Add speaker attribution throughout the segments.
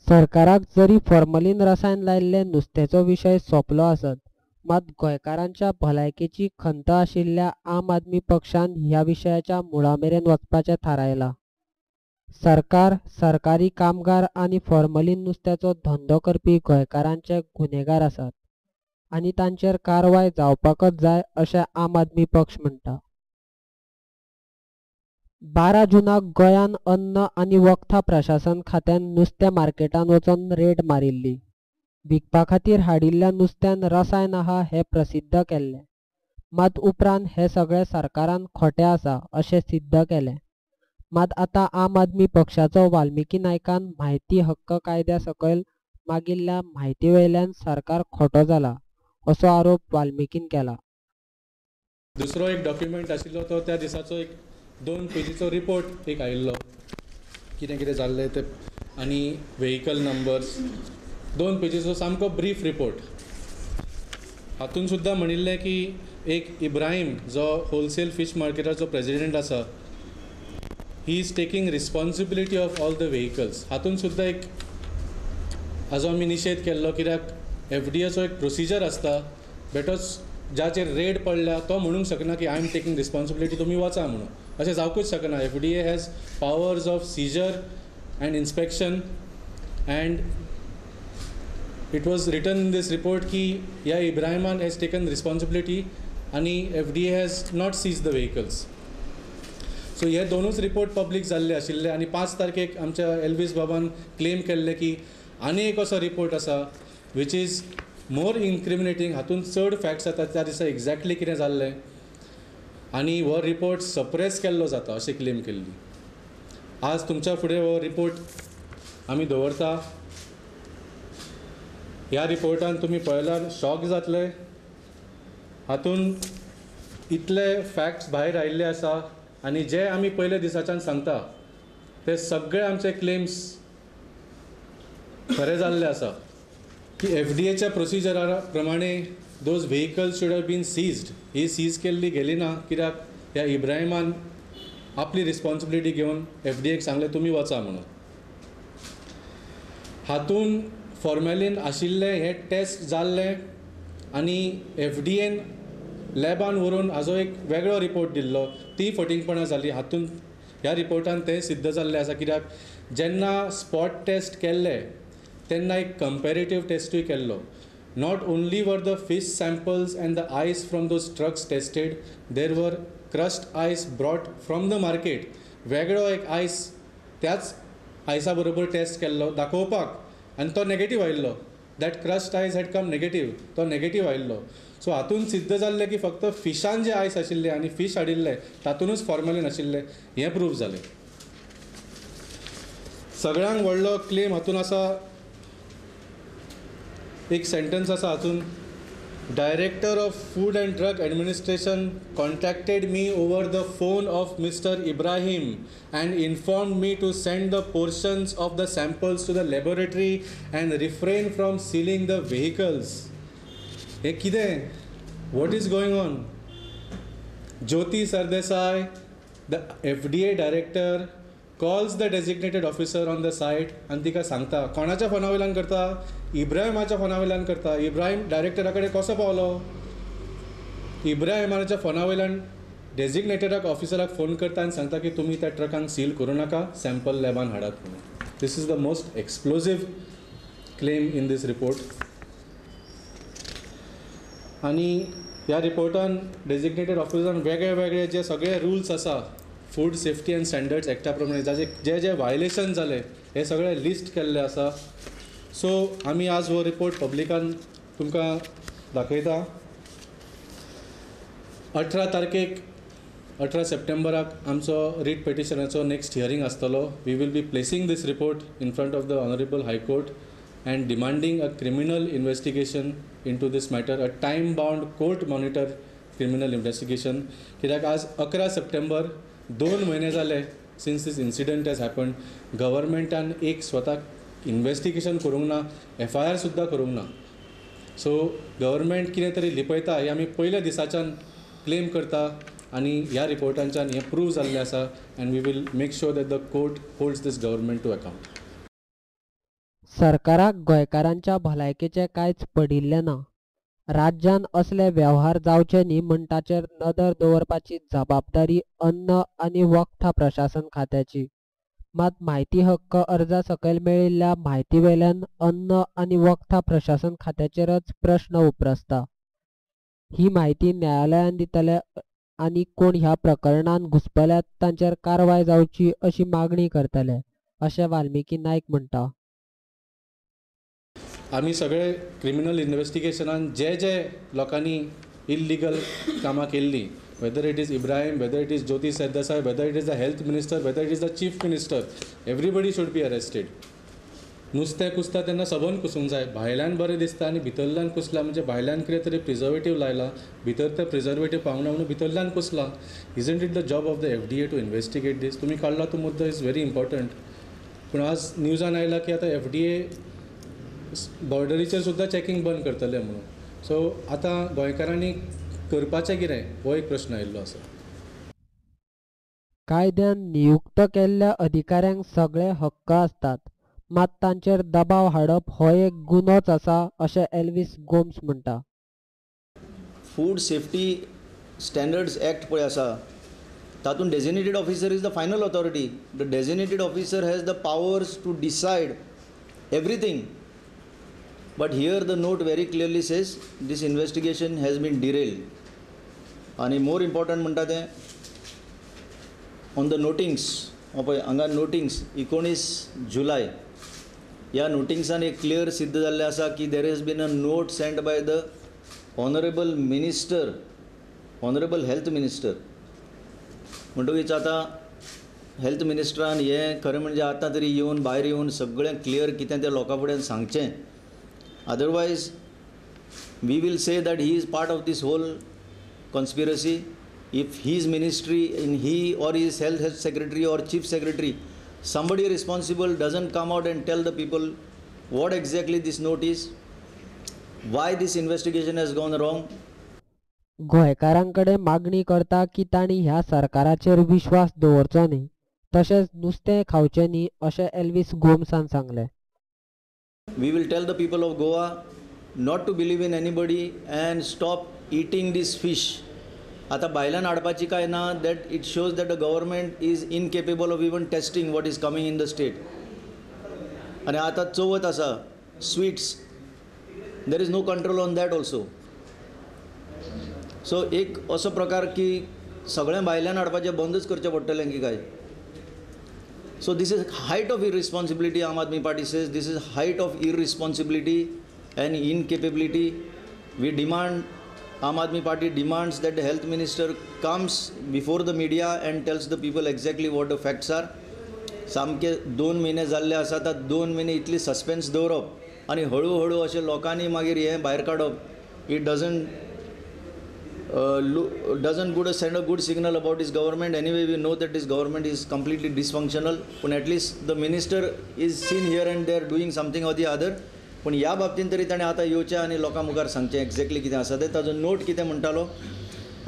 Speaker 1: सरकाराक जरी फॉर्मलिन रसायन लायिल्लें नुस्त्याचो विशय सोंपलो आसत, मात गोंयकारांच्या भलायकेची खंत आशिल्ल्या आम आदमी पक्षान ह्या विशयाच्या मुळा मेरेन वचपाचें थारायलां. सरकार, सरकारी कामगार आनी फॉर्मलिन नुस्त्याचो धंदो करपी गोंयकारांचे गुन्हेगार आसात आनी तांचेर कारवाय जावपाकच जाय अशें आम आदमी पक्ष म्हणटा. 12 जूनाक गोंयान अन्न आनी वखदां प्रशासन खात्यान नुस्तें मार्केटान वचून रेड मारिल्ली. विकपा खातीर हाडिल्ल्या नुस्त्यान रसायन आहा हें प्रसिद्ध केल्लें. मात उपरांत हें सगळें सरकारान खोटें आसा अशें सिद्ध केलें. मात आतां आम आदमी पक्षाचो वाल्मिकी नायकान म्हायती हक्क कायद्या सकयल मागिल्ल्या म्हायती वयल्यान सरकार खोटो जाला असो आरोप वाल्मिकीन केला.
Speaker 2: दुसरो एक डॉक्युमेंट आशिल्लो तो त्या दिसाचो एक 2 पेजीचो रिपोर्ट एक आयिल्लो, कितें कितें जाल्लें तें आनी व्हेकल नंबर्स, 2 पेजीचो सामको ब्रीफ रिपोर्ट. हातून सुद्दां म्हणिल्लें की एक इब्राहीम जो होलसेल फीश मार्केटाचो प्रेजिडेंट आसा, he is taking responsibility of all the vehicles. हातून सुद्दां एक हाजो आमी निशेध केल्लो, कित्याक एफडीएचो एक प्रोसिजर आसता, बेटोच जाचेर रेड पडल्या तो म्हणूंक शकना की I am taking responsibility, तुमी वचा म्हणून, अशें जावकूच शकना. FDA has powers of seizure and inspection, and it was written in this report की ह्या इब्राहिमान हॅज टेकन रिस्पॉन्सिबिलिटी आनी FDA has not seize the vehicles. So हे दोनूच रिपोर्ट पब्लीक जाल्ले आशिल्ले आनी 5 तारखेक आमच्या एल्वीस बाबान क्लेम केल्ले की आनी एक असो रिपोर्ट आसा which is more इनक्रिमिनेटींग, हातूंत चड फॅक्ट्स येतात त्या दिसा एक्झॅक्टली कितें जाल्लें आनी हो रिपोर्ट सप्रेस केल्लो जाता अशें क्लेम केल्ली. आज तुमच्या फुडें हो रिपोर्ट आमी दवरता. ह्या रिपोर्टान तुमी पळयल्यार शॉक जातले. हातूंत इतले फॅक्ट्स भायर आयिल्ले आसा आनी जे आमी पयल्या दिसाच्यान सांगता ते सगळे आमचे क्लेम्स खरे जाल्ले आसा की एफडीएच्या प्रोसिजरा प्रमाणे those vehicles should have been seized. He sees केल्ली गेली ना, कित्याक ह्या इब्राहिमान आपली रिस्पॉन्सिबिलिटी घेवन एफडीएक सांगलें तुमी वचा म्हणून. हातूंत फॉर्मेलीन आशिल्लें हें टेस्ट जाल्लें आनी एफडीएन लॅबान व्हरून हाजो एक वेगळो रिपोर्ट दिल्लो, ती फटींगपणां जाली. हातूंत ह्या रिपोर्टान तें सिद्ध जाल्लें आसा, कित्याक जेन्ना स्पॉट टेस्ट केल्ले तेन्ना एक कंपेरेटीव टेस्टूय केल्लो. Not only were the fish samples and the ice from those trucks tested, there were crushed ice brought from the market. वेगळो एक आयस त्याच आयसा बरोबर टेस्ट केल्लो दाखोवपाक आनी तो नेगेटीव आयिल्लो. That crushed ice had come negative, तो नेगेटीव आयिल्लो. सो हातूंत सिद्ध जाल्लें की फक्त फिशान जे आयस आशिल्ले आनी फीश हाडिल्ले तातूंतच फॉर्मेलीन आशिल्लें हें प्रूव जालें. सगळ्यांक व्हडलो क्लेम हातूंत आसा, एक सेंटन्स आसा हातूंत, director of food and drug administration contacted me over the phone of mister Ibrahim and informed me to send the portions of the samples to the laboratory and refrain from sealing the vehicles. हें कितें? What is going on? Jyoti Sardesai, the FDA director, calls the designated officer on the site आनी तिका सांगता, कोणाच्या फोना वयल्यान करता? इब्राहिमाच्या फोना वयल्यान करता. इब्राहिम डायरेक्टरा कडेन कसो पावलो? इब्राहिमाच्या फोना वयल्यान डेजिग्नेटेड ऑफिसराक फोन करता आनी सांगता की तुमी त्या ट्रकांक सील करूं नाका, सॅम्पल लॅबान हाडात म्हणून. This is the most explosive claim in this report. आनी ह्या रिपोर्टान डेजिग्नेटेड ऑफिसरान वेगळे वेगळे जे सगळे रुल्स आसा फूड सेफ्टी अँड स्टँडर्ड्स एक्टा प्रमाणे जाचे जे जे वायलेशन जाले हे सगळे लिस्ट केल्ले आसा. सो आमी आज हो रिपोर्ट पब्लिकान तुमकां दाखयता. 18 तारखेक 18 सप्टेंबराक आमचो रीट पिटिशनाचो नेक्स्ट हियरींग आसतलो. We will be placing this report in front of the honourable high court and demanding a criminal investigation into this matter, a time bound court monitor criminal investigation. कित्याक आज 11 सप्टेंबर, 2 म्हयने जाले since this incident has happened. गव्हर्मेंटान एक स्वताक investigation करूंक ना, FIR सुद्दां करूंक ना. सो गव्हर्मेंट कितें तरी लिपयता हें आमी पयल्या दिसाच्यान क्लेम करता आनी ह्या रिपोर्टांच्यान हें प्रूव जाल्लें आसा. And we will make sure that the court holds this government to account.
Speaker 1: सरकाराक गोंयकारांच्या भलायकेचें कांयच पडिल्लें ना. राज्यांत असले वेव्हार जावचे न्ही म्हण ताचेर नदर दवरपाची जबाबदारी अन्न आनी वखदां प्रशासन खात्याची. मात म्हायती हक्क अर्जा सकयल मेळिल्ल्या म्हायती वेल्यान अन्न आनी वखदां प्रशासन खात्याचेरच प्रश्न उप्रासता. ही म्हायती न्यायालयान दितले आनी कोण ह्या प्रकरणांत घुस्पल्यात तांचेर कारवाय जावची अशी मागणी करतले अशें वाल्मिकी नायक म्हणटा.
Speaker 2: आमी सगळे क्रिमिनल इन्वेस्टिगेशनान जे जे लोकांनी इल्लिगल कामां केल्लीं, whether it is Ibrahim, whether it is Jyoti Sardesai, whether it is the health minister, whether it is the chief minister, everybody should be arrested. नुस्तें कुसता तेन्ना सबंद कुसूंक जाय. भायल्यान बरें दिसता आनी भितरल्यान कुसला म्हणजे भायल्यान कितें तरी प्रिजर्वेटीव लायला, भितर तें प्रिजर्वेटीव पावना म्हणून भितरल्यान Kusla. Isn't it the job of the FDA to investigate this? तुमी काडला तो मुद्दो is very important. पूण आज न्यूजान आयला की आतां FDA बॉर्डरीचेर सुद्दां चॅकिंग बंद करतले म्हणून. सो आतां गोंयकारांनी करपाचें कितें हो एक प्रश्न आयिल्लो आसा.
Speaker 1: कायद्यान नियुक्त केल्ल्या अधिकाऱ्यांक सगळे हक्क आसतात, मात तांचेर दबाव हाडप हो एक गुन्होच आसा अशें एल्विस गोम्स म्हणटा.
Speaker 3: फूड सेफ्टी स्टँडर्ड्स एक्ट पळय आसा तातूंत designated officer is the final authority. The designated officer has the powers to decide everything. But here the note very clearly says this investigation has been derailed. आनी more important म्हणटा तें on the notings. पळय हांगा notings 19 जुलय ह्या नोटिंग्सान एक clear सिद्ध जाल्लें आसा की there has been a note sent by the honourable minister, honourable health minister. म्हणटकीच आतां हेल्थ मिनिस्टरान हें खरें म्हणजे आतां तरी येवन भायर येवन सगळें क्लियर कितें तें लोकां फुड्यान सांगचें. Otherwise we will say that he is part of this whole conspiracy. If his ministry in he or his health secretary or chief secretary, somebody responsible doesn't come out and tell the people what exactly this note is, why this investigation has gone wrong.
Speaker 1: गोंयकारांकडे मागणी करता की तांणी ह्या सरकाराचेर विश्वास दवरचो न्ही, तशेंच नुस्तें खावचें न्ही अशें एल्विस गोम्सान सांगलें.
Speaker 3: We will tell the people of Goa not to believe in anybody and stop eating this fish. आतां भायल्यान हाडपाची काय ना, that it shows that the government is incapable of even testing what is coming in the state. आनी आतां चवथ आसा, sweets, there is no control on that also. So एक असो प्रकार की सगळें भायल्यान हाडपाचें बंदूच करचें पडटलें की काय. So this is height of irresponsibility. Aam Aadmi Party says this is height of irresponsibility and incapability. We demand, Aam Aadmi Party demands that the health minister comes before the media and tells the people exactly what the facts are. सामके 2 म्हयने जाल्ले आसात, आतां 2 म्हयने इतली suspense दवरप आनी हळू हळू अशें लोकांनी मागीर हें भायर काडप, it doesn't good send a good signal about this government. Anyway, we know that this government is completely dysfunctional. But at least the minister is seen here and there doing something or the other. पण ह्या बाबतींत तरी ताणें आतां येवचें आनी लोकां मुखार सांगचें एक्झॅक्टली कितें आसा तें, ताजो नोट कितें म्हणटालो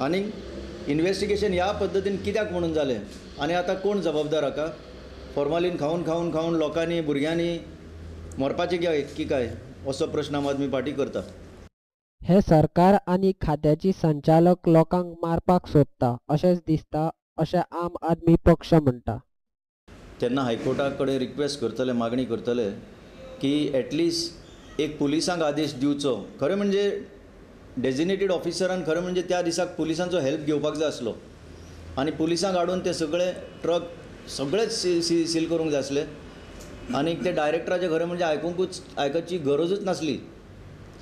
Speaker 3: आनी इन्वेस्टिगेशन ह्या पद्दतीन कित्याक म्हणून जालें आनी आतां कोण जबाबदार हाका. फॉर्मालीन खावन खावन खावन लोकांनी भुरग्यांनी मरपाचें की काय असो प्रश्न आम आदमी पार्टी करता.
Speaker 1: हे सरकार आनी खात्याची संचालक लोकांक मारपाक सोदता अशेंच दिसता अशें आम आदमी पक्ष म्हणटा.
Speaker 3: तेन्ना हायकोर्टा कडेन रिक्वेस्ट करतले, मागणी करतले की एटलिस्ट एक पुलिसांक आदेश दिवचो. खरें म्हणजे डेजिग्नेटेड ऑफिसरान खरें म्हणजे त्या दिसाक पुलिसांचो हेल्प घेवपाक जाय आसलो आनी पुलिसांक हाडून ते सगळे ट्रक सगळेच सील करूंक जाय आसले आनी ते डायरेक्टराचें खरें म्हणजे आयकुची गरजूच नासली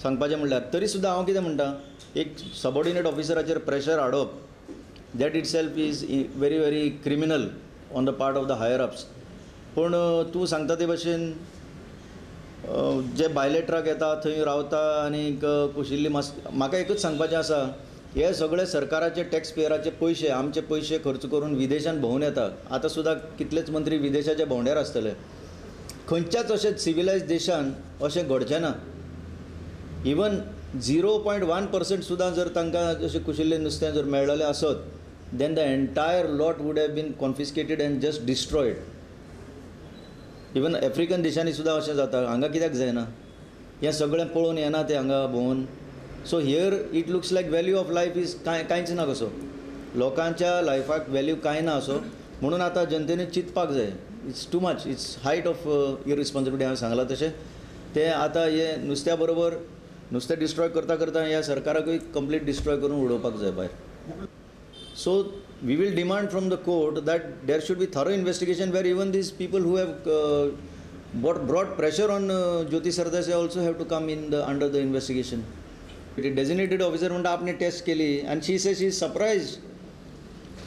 Speaker 3: सांगपाचें म्हणल्यार. तरी सुद्दां हांव कितें म्हणटा, एक सबॉर्डिनेट ऑफिसराचेर प्रेशर हाडप that itself is very very criminal on the part of the higher ups. पूण तूं सांगता ते भशेन जे भायले ट्रक येता थंय रावता आनी कुशिल्ली मास, म्हाका एकूच सांगपाचें आसा, हे सगळे सरकाराचे टॅक्स पेयराचे पयशे, आमचे पयशे खर्च करून विदेशान भोंवून येतात. आतां सुद्दां कितलेच मंत्री विदेशाच्या भोंवड्यार आसतले. खंयच्याच अशें सिविलायज देशान अशें घडचें ना. इवन 0.1% सुद्दां जर तांकां अशें कुशिल्लें नुस्तें जर मेळ्ळेलें आसत, then the entire lot would have been confiscated and just destroyed. Even African देशांनी सुद्दां अशें जाता, हांगा कित्याक जायना? हें सगळें पळोवन येना ते हांगा भोंवन. So here it looks like value of life is कांय कांयच ना कसो, लोकांच्या लायफाक वॅल्यू कांय ना असो. म्हणून आतां जनतेने चिंतपाक जाय. It's too much, it's height of irresponsibility. हांवें सांगलां तशें तें आतां हें नुस्त्या बरोबर नुस्तें डिस्ट्रॉय करता करता ह्या सरकाराकूय कंप्लीट डिस्ट्रॉय करून उडोवपाक जाय भायर. So we will demand from the court that there should be thorough investigation where even these people who have brought pressure on Jyoti Sardesai also have to come in the under the investigation. Designated officer म्हणटा आपणे taste केली आनी she say she surprise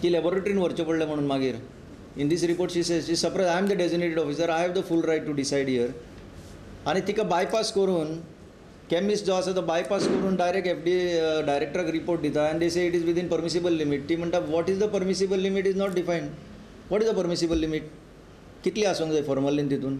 Speaker 3: की लॅबोरेटरीन व्हरचें पडलें म्हणून. मागीर in this report she says she surprise, I am the designated officer, I have the full right to decide here. आनी तिका बायपास करून केमिस्ट जो आसा तो बायपास करून डायरेक्ट एफडीए डायरेक्टराक रिपोर्ट दिता आनी they say it is within permissible limit. ती म्हणटा what is the permissible limit is not defined. What is the permissible limit? कितली आसूंक जाय फॉर्मलीन तितून?